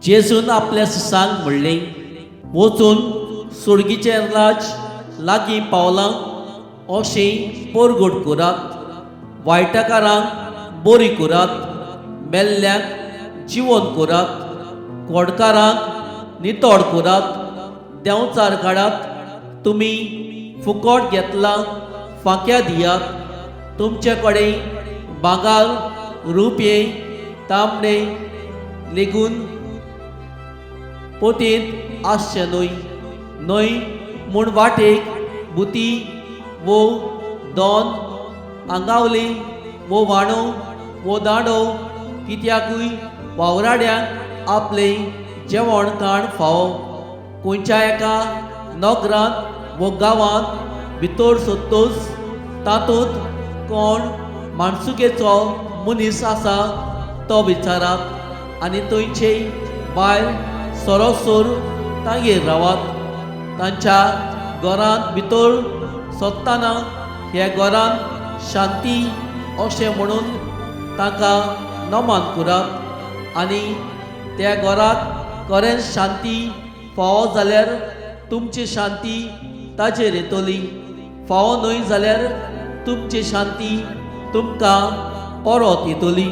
जेजून आपल्या शिसांक म्हणलें, वचून सुर्गीचें राज लागीं पावलां अशें परगट करात. वायटकारांक बरी करात, मेल्ल्यांक जिवन करात, कोडकारांक नितळ करात, देंवचार काडात. तुमी फुकट घेतलां, फांक्या दियात. तुमचे कडेन भांगर, रुपये, तांबडे लेगून पोतयेंत आसचें न्हय न्हय म्हूण वाटेक बुती वो दोन आंगावली वो वाणो वो दांडो, कित्याकूय वावराड्यांक आपलें जेवण खाण फावो. खंयच्या एका नगरांत वो गांवांत भितर सोदतोच तातूंत कोण माणसुकेचो मनीस आसा तो विचारात आनी थंयचे भायर सरोसर तांगेर रावात. तांच्या घरांत भितर सोदतना ह्या घरांत शांती अशें म्हणून तांकां नमन करात आनी त्या घराक खरेंच शांती फावो जाल्यार तुमची शांती ताचेर येतली, फावो न्हय जाल्यार तुमची शांती तुमकां परत येतली.